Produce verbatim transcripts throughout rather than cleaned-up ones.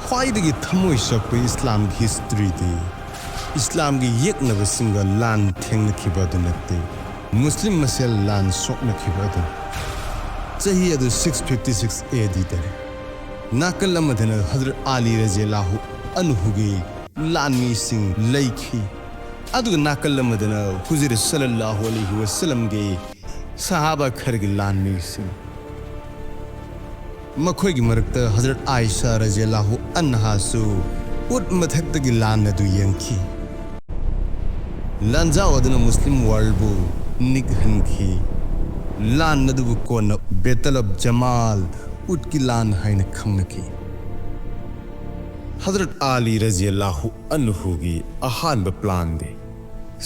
ꯈ꯭ꯋꯥꯏꯗꯒꯤ ꯊꯃꯣꯏ ꯁꯣꯛꯄ ꯏꯁꯂꯥꯝꯒꯤ ꯍꯤꯁꯇ꯭ꯔꯤꯗꯤ ꯏꯁꯂꯥꯝꯒꯤ ꯌꯦꯛꯅꯕꯁꯤꯡꯒ ꯂꯥꯟ ꯊꯦꯡꯅꯈꯤꯕ ꯑꯗꯨ ꯅꯠꯇꯦ, ꯃꯨꯁꯂꯤꯝ ꯃꯁꯦꯜ ꯂꯥꯟ ꯁꯣꯛꯅꯈꯤꯕ ꯑꯗꯨꯅꯤ꯫ ꯆꯍꯤ ꯑꯗꯨ six fifty six A Dꯗꯅꯤ꯫ ꯅꯥꯀꯜ ꯑꯃꯗꯅ ꯍꯖꯔꯠ ꯑꯥꯂꯤ ꯔꯖꯤꯌꯜꯂꯥꯍꯨ ꯑꯟꯍꯨꯒꯤ ꯂꯥꯟꯃꯤꯁꯤꯡ ꯂꯩꯈꯤ, ꯑꯗꯨꯒ ꯅꯥꯀꯜ ꯑꯃꯗꯅ ꯍꯨꯖꯨꯔ ꯁꯜꯂꯜꯂꯥꯍꯨ ꯑꯂꯩꯍꯤ ꯋꯁꯜꯂꯝꯒꯤ ꯁꯍꯥꯕꯥ ꯈꯔꯒꯤ ꯂꯥꯟꯃꯤꯁꯤꯡ꯫ ꯃꯈꯣꯏꯒꯤ ꯃꯔꯛꯇ ꯍꯖꯔꯠ ꯑꯥꯏꯁꯥ ꯔꯖꯤꯌꯜꯂꯥꯍꯨ ꯑꯟꯍꯥꯁꯨ ꯎꯠ ꯃꯊꯛꯇꯒꯤ ꯂꯥꯟ ꯑꯗꯨ ꯌꯦꯡꯈꯤ꯫ ꯂꯥꯟꯖꯥꯎ ꯑꯗꯨꯅ ꯃꯨꯁꯂꯤꯝ ꯋꯥꯔꯜꯕꯨ ꯅꯤꯛꯍꯟꯈꯤ꯫ ꯂꯥꯟ ꯑꯗꯨꯕꯨ ꯀꯣꯟꯅ ꯕꯦꯇꯜ ꯑꯣꯐ ꯖꯃꯥꯜ, ꯎꯠꯀꯤ ꯂꯥꯟ ꯍꯥꯏꯅ ꯈꯪꯅꯈꯤ꯫ ꯍꯖꯔꯠ ꯑꯥꯂꯤ ꯔꯖꯤꯌꯜꯂꯥꯍꯨ ꯑꯟꯍꯨꯒꯤ ꯑꯍꯥꯟꯕ ꯄ꯭ꯂꯥꯟꯗꯤ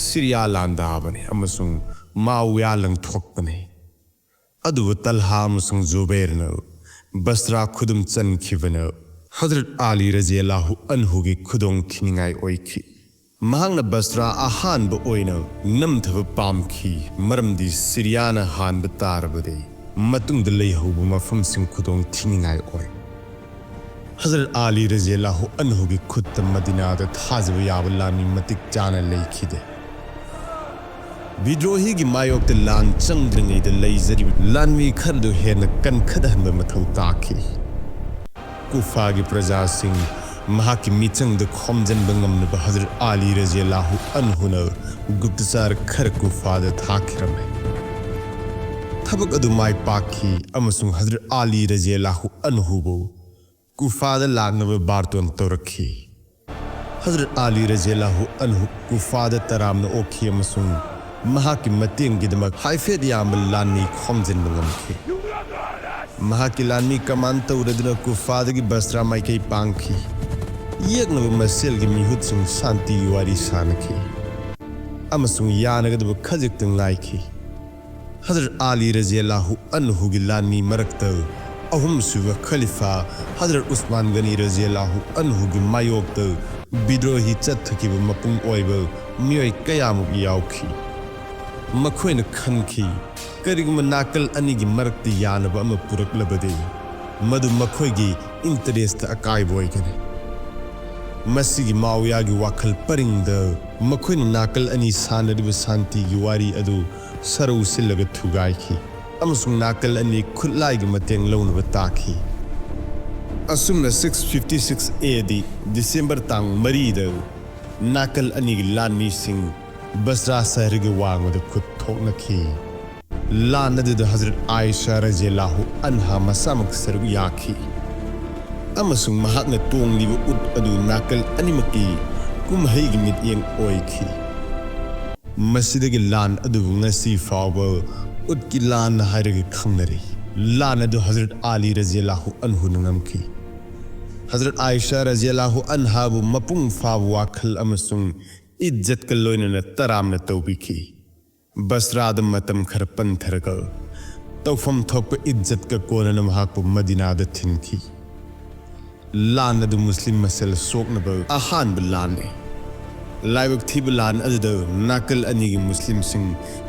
ꯁꯤꯔꯤꯌꯥ ꯂꯥꯟꯗꯥꯕꯅꯤ ꯑꯃꯁꯨꯡ ꯃꯥꯋꯤꯌꯥ ꯂꯪꯊꯣꯛꯄꯅꯤ꯫ ꯑꯗꯨꯕꯨ ꯇꯜꯍꯥ ꯑꯃꯁꯨꯡ ꯖꯨꯕꯩꯔꯅ ꯕꯁ꯭ꯔꯥ ꯈꯨꯗꯨꯝ ꯆꯟꯈꯤꯕꯅ ꯍꯖꯔꯠ ꯑꯥꯂꯤ ꯔꯖꯤꯌꯜꯂꯥꯍꯨ ꯑꯟꯍꯨꯒꯤ ꯈꯨꯗꯣꯡ ꯊꯤꯅꯤꯡꯉꯥꯏ ꯑꯣꯏꯈꯤ꯫ ꯃꯍꯥꯛꯅ ꯕꯁ꯭ꯔꯥ ꯑꯍꯥꯟꯕ ꯑꯣꯏꯅ ꯅꯝꯊꯕ ꯄꯥꯝꯈꯤ, ꯃꯔꯝꯗꯤ ꯁꯤꯔꯤꯌꯥꯅ ꯍꯥꯟꯕ ꯇꯥꯔꯕꯗꯤ ꯃꯇꯨꯡꯗ ꯂꯩꯍꯧꯕ ꯃꯐꯝꯁꯤꯡ ꯈꯨꯗꯣꯡ ꯊꯤꯅꯤꯡꯉꯥꯏ ꯑꯣꯏ꯫ ꯍꯖꯔꯠ ꯑꯥꯂꯤ ꯔꯖꯤꯌꯜꯂꯥꯍꯨ ꯑꯟꯍꯨꯒꯤ ꯈꯨꯠꯇ ꯃꯗꯤꯅꯥꯗ ꯊꯥꯖꯕ ꯌꯥꯕ ꯂꯥꯟꯃꯤ ꯃꯇꯤꯛ ꯆꯥꯅ ꯂꯩꯈꯤꯗꯦ꯫ ꯕꯤꯗ꯭ꯔꯣꯍꯤꯒꯤ ꯃꯥꯌꯣꯛꯇ ꯂꯥꯟ ꯆꯪꯗ꯭ꯔꯤꯉꯩꯗ ꯂꯩꯖꯔꯤꯕ ꯂꯥꯟꯃꯤ ꯈꯔꯗꯨ ꯍꯦꯟꯅ ꯀꯟꯈꯠꯍꯟꯕ ꯃꯊꯧ ꯇꯥꯈꯤ꯫ ꯀꯨꯐꯥꯒꯤ ꯄ꯭ꯔꯖꯥꯁꯤꯡ ꯃꯍꯥꯛꯀꯤ ꯃꯤꯆꯪꯗ ꯈꯣꯝꯖꯤꯟꯕ ꯉꯝꯅꯕ ꯍꯖꯔꯠ ꯑꯥꯂꯤ ꯔꯖꯤꯌꯜꯂꯥꯍꯨ ꯑꯟꯍꯨꯅ ꯒꯨꯞꯇꯆꯥꯔ ꯈꯔ ꯀꯨꯐꯥꯗ ꯊꯥꯈꯤꯔꯝꯃꯤ꯫ ꯊꯕꯛ ꯑꯗꯨ ꯃꯥꯏ ꯄꯥꯛꯈꯤ ꯑꯃꯁꯨꯡ ꯍꯖꯔꯠ ꯑꯥꯂꯤ ꯔꯖꯤꯌꯜꯂꯥꯍꯨ ꯑꯟꯍꯨꯕꯨ ꯀꯨꯐꯥꯗ ꯂꯥꯛꯅꯕ ꯕꯥꯔꯇꯣꯟ ꯇꯧꯔꯛꯈꯤ꯫ ꯍꯖꯔꯠ ꯑꯥꯂꯤ ꯔꯖꯤꯌꯜꯂꯥꯍꯨ ꯑꯟꯍꯨ ꯀꯨꯐꯥꯗ ꯇꯔꯥꯝꯅ ꯑꯣꯛꯈꯤ ꯑꯃꯁꯨꯡ ꯃꯍꯥꯛꯀꯤ ꯃꯇꯦꯡꯒꯤꯗꯃꯛ ꯍꯥꯏꯐꯦꯠ ꯌꯥꯝꯕ ꯂꯥꯟꯃꯤ ꯈꯣꯝꯖꯤꯟꯕ ꯉꯝꯈꯤ꯫ ꯃꯍꯥꯛꯀꯤ ꯂꯥꯟꯃꯤ ꯀꯃꯥꯟ ꯇꯧꯔꯗꯨꯅ ꯀꯨꯐꯥꯗꯒꯤ ꯕꯁ꯭ꯔꯥ ꯃꯥꯏꯀꯩ ꯄꯥꯡꯈꯤ꯫ ꯌꯦꯛꯅꯕ ꯃꯁꯦꯜꯒꯤ ꯃꯤꯍꯨꯠꯁꯤꯡ ꯁꯥꯟꯇꯤꯒꯤ ꯋꯥꯔꯤ ꯁꯥꯅꯈꯤ ꯑꯃꯁꯨꯡ ꯌꯥꯅꯒꯗꯕ ꯈꯖꯤꯛꯇꯪ ꯉꯥꯏꯈꯤ꯫ ꯍꯖꯔꯠ ꯑꯥꯂꯤ ꯔꯖꯤꯌꯜꯂꯥꯍꯨ ꯑꯟꯍꯨꯒꯤ ꯂꯥꯟꯃꯤ ꯃꯔꯛꯇ ꯑꯍꯨꯝꯁꯨꯕ ꯈꯂꯤꯐꯥ ꯍꯖꯔꯠ ꯎꯁꯃꯥꯟ ꯒꯅꯤ ꯔꯖꯤꯌꯜꯂꯥꯍꯨ ꯑꯟꯍꯨꯒꯤ ꯃꯥꯌꯣꯛꯇ ꯕꯤꯗ꯭ꯔꯣꯍꯤ ꯆꯠꯊꯈꯤꯕ ꯃꯄꯨꯡ ꯑꯣꯏꯕ ꯃꯤꯑꯣꯏ ꯀꯌꯥꯃꯨꯛ ꯌꯥꯎꯈꯤ꯫ ꯃꯈꯣꯏꯅ ꯈꯟꯈꯤ, ꯀꯔꯤꯒꯨꯝꯕ ꯅꯥꯀꯜ ꯑꯅꯤꯒꯤ ꯃꯔꯛꯇ ꯌꯥꯅꯕ ꯑꯃ ꯄꯨꯔꯛꯂꯕꯗꯤ, ꯃꯗꯨ ꯃꯈꯣꯏꯒꯤ ꯏꯟꯇꯔꯦꯁꯇ ꯑꯀꯥꯏꯕ ꯑꯣꯏꯒꯅꯤ꯫ ꯃꯁꯤꯒꯤ ꯃꯥꯋꯤꯌꯥꯒꯤ ꯋꯥꯈꯜ ꯄꯔꯤꯡꯗ ꯃꯈꯣꯏꯅ ꯅꯥꯀꯜ ꯑꯅꯤ ꯁꯥꯟꯅꯔꯤꯕ ꯁꯥꯟꯇꯤꯒꯤ ꯋꯥꯔꯤ ꯑꯗꯨ ꯁꯔꯧ ꯁꯤꯜꯂꯒ ꯊꯨꯒꯥꯏꯈꯤ ꯑꯃꯁꯨꯡ ꯅꯥꯀꯜ ꯑꯅꯤ ꯈꯨꯠꯂꯥꯏꯒꯤ ꯃꯇꯦꯡ ꯂꯧꯅꯕ ꯇꯥꯈꯤ꯫ ꯑꯁꯨꯝꯅ six fifty six A D December ꯇꯥꯡ ꯃꯔꯤꯗ ꯅꯥꯀꯜ ꯑꯅꯤꯒꯤ ꯂꯥꯟꯃꯤꯁꯤꯡ ꯕꯁ꯭ꯔꯥ ꯁꯍꯔꯒꯤ ꯋꯥꯡꯃꯗ ꯈꯨꯠ ꯊꯣꯛꯅꯈꯤ꯫ ꯂꯥꯟ ꯑꯗꯨꯗ ꯍꯖꯔꯠ ꯑꯥꯏꯁꯥ ꯔꯖꯤꯌꯜꯂꯥꯍꯨ ꯑꯟꯍꯥ ꯃꯁꯥꯃꯛ ꯁꯔꯨꯛ ꯌꯥꯈꯤ, ꯑꯃꯁꯨꯡ ꯃꯍꯥꯛꯅ ꯇꯣꯡꯂꯤꯕ ꯎꯠ ꯑꯗꯨ ꯅꯥꯀꯜ ꯑꯅꯤꯃꯛꯀꯤ ꯀꯨꯝꯍꯩꯒꯤ ꯃꯤꯠꯌꯦꯡ ꯑꯣꯏꯈꯤ꯫ ꯃꯁꯤꯗꯒꯤ ꯂꯥꯟ ꯑꯗꯨꯕꯨ ꯉꯁꯤ ꯐꯥꯎꯕ ꯎꯠꯀꯤ ꯂꯥꯟ ꯍꯥꯏꯔꯒ ꯈꯪꯅꯔꯤ꯫ ꯂꯥꯟ ꯑꯗꯨ ꯍꯖꯔꯠ ꯑꯥꯂꯤ ꯔꯖꯤꯌꯜꯂꯥꯍꯨ ꯑꯟꯍꯨꯅ ꯉꯝꯈꯤ꯫ ꯍꯖꯔꯠ ꯑꯥꯏꯁꯥ ꯔꯖꯤꯌꯜꯂꯥꯍꯨ ꯑꯟꯍꯥꯕꯨ ꯃꯄꯨꯡ ꯐꯥꯕ ꯋꯥꯈꯜ ꯑꯃꯁꯨꯡ ꯏꯖꯠꯀ ꯂꯣꯏꯅꯅ ꯇꯔꯥꯝꯅ ꯇꯧꯕꯤꯈꯤ꯫ ꯕꯁ꯭ꯔꯥꯗ ꯃꯇꯝ ꯈꯔ ꯄꯟꯊꯔꯒ, ꯇꯧꯐꯝ ꯊꯣꯛꯄ ꯏꯖꯠꯀ ꯀꯣꯟꯅꯅ ꯃꯍꯥꯛꯄꯨ ꯃꯗꯤꯅꯥꯗ ꯊꯤꯟꯈꯤ꯫ ꯂꯥꯟ ꯑꯗꯨ ꯃꯨꯁꯂꯤꯝ ꯃꯁꯦꯜ ꯁꯣꯛꯅꯕ ꯑꯍꯥꯟꯕ ꯂꯥꯟꯅꯤ꯫ ꯂꯥꯏꯕꯛ ꯊꯤꯕ ꯂꯥꯟ ꯑꯗꯨꯗ ꯅꯥꯀꯜ ꯑꯅꯤꯒꯤ ꯃꯨꯁꯂꯤꯝꯁꯤꯡ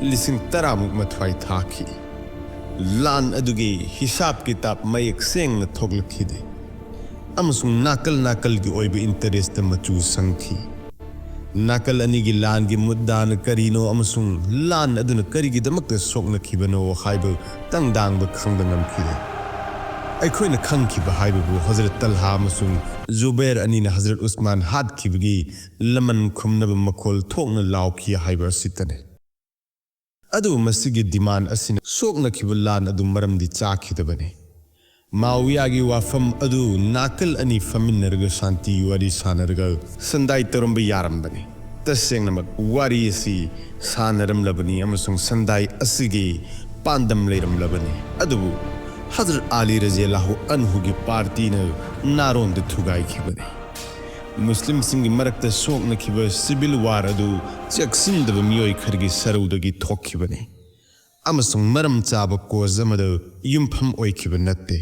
ꯂꯤꯁꯤꯡ ꯇꯔꯥꯃꯨꯛ ꯃꯊ꯭ꯋꯥꯏ ꯊꯥꯈꯤ꯫ ꯂꯥꯟ ꯑꯗꯨꯒꯤ ꯍꯤꯁꯥꯕ ꯀꯤꯇꯥꯕ ꯃꯌꯦꯛ ꯁꯦꯡꯅ ꯊꯣꯛꯂꯛꯈꯤꯗꯦ, ꯑꯃꯁꯨꯡ ꯅꯥꯀꯜ ꯅꯥꯀꯜꯒꯤ ꯑꯣꯏꯕ ꯏꯟꯇꯔꯦꯁꯇ ꯃꯆꯨ ꯁꯪꯈꯤ꯫ ꯅꯥꯀꯜ ꯑꯅꯤꯒꯤ ꯂꯥꯟꯒꯤ ꯃꯨꯗ꯭ꯗꯥꯅ ꯀꯔꯤꯅꯣ ꯑꯃꯁꯨꯡ ꯂꯥꯟ ꯑꯗꯨꯅ ꯀꯔꯤꯒꯤꯗꯃꯛꯇ ꯁꯣꯛꯅꯈꯤꯕꯅꯣ ꯍꯥꯏꯕ ꯇꯪꯗꯥꯡꯕ ꯈꯪꯕ ꯉꯝꯈꯤꯗꯦ꯫ ꯑꯩꯈꯣꯏꯅ ꯈꯪꯈꯤꯕ ꯍꯥꯏꯕꯕꯨ ꯍꯖꯔꯠ ꯇꯜꯍꯥ ꯑꯃꯁꯨꯡ ꯖꯨꯕꯩꯔ ꯑꯅꯤꯅ ꯍꯖꯔꯠ ꯎꯁꯃꯥꯟ ꯍꯥꯠꯈꯤꯕꯒꯤ ꯂꯃꯟ ꯈꯨꯝꯅꯕ ꯃꯈꯣꯜ ꯊꯣꯛꯅ ꯂꯥꯎꯈꯤ ꯍꯥꯏꯕ ꯑꯁꯤꯇꯅꯤ꯫ ꯑꯗꯨꯕꯨ ꯃꯁꯤꯒꯤ ꯗꯤꯃꯥꯟ ꯑꯁꯤꯅ ꯁꯣꯛꯅꯈꯤꯕ ꯂꯥꯟ ꯑꯗꯨ ꯃꯔꯝꯗꯤ ꯆꯥꯈꯤꯗꯕꯅꯤ꯫ ꯃꯥꯋꯤꯌꯥꯒꯤ ꯋꯥꯐꯝ ꯑꯗꯨ ꯅꯥꯀꯜ ꯑꯅꯤ ꯐꯝꯃꯤꯟꯅꯔꯒ ꯁꯥꯟꯇꯤꯒꯤ ꯋꯥꯔꯤ ꯁꯥꯟꯅꯔꯒ ꯁꯟꯗꯥꯏ ꯇꯧꯔꯝꯕ ꯌꯥꯔꯝꯕꯅꯤ꯫ ꯇꯁꯦꯡꯅꯃꯛ ꯋꯥꯔꯤ ꯑꯁꯤ ꯁꯥꯟꯅꯔꯝꯂꯕꯅꯤ ꯑꯃꯁꯨꯡ ꯁꯟꯗꯥꯏ ꯑꯁꯤꯒꯤ ꯄꯥꯟꯗꯝ ꯂꯩꯔꯝꯂꯕꯅꯤ꯫ ꯑꯗꯨꯕꯨ ꯍꯖꯔꯠ ꯑꯥꯂꯤ ꯔꯖꯤꯌꯜꯂꯥꯍꯨ ꯑꯟꯍꯨꯒꯤ ꯄꯥꯔꯇꯤꯅ ꯅꯥꯔꯣꯟꯗ ꯊꯨꯒꯥꯏꯈꯤꯕꯅꯤ꯫ ꯃꯨꯁꯂꯤꯝꯁꯤꯡꯒꯤ ꯃꯔꯛꯇ ꯁꯣꯛꯅꯈꯤꯕ ꯁꯤꯚꯤꯜ ꯋꯥꯔ ꯑꯗꯨ ꯆꯦꯛꯁꯤꯟꯗꯕ ꯃꯤꯑꯣꯏ ꯈꯔꯒꯤ ꯁꯔꯧꯗꯒꯤ ꯊꯣꯛꯈꯤꯕꯅꯤ ꯑꯃꯁꯨꯡ ꯃꯔꯝ ꯆꯥꯕ ꯀꯣꯖ ꯑꯃꯗ ꯌꯨꯝꯐꯝ ꯑꯣꯏꯈꯤꯕ ꯅꯠꯇꯦ꯫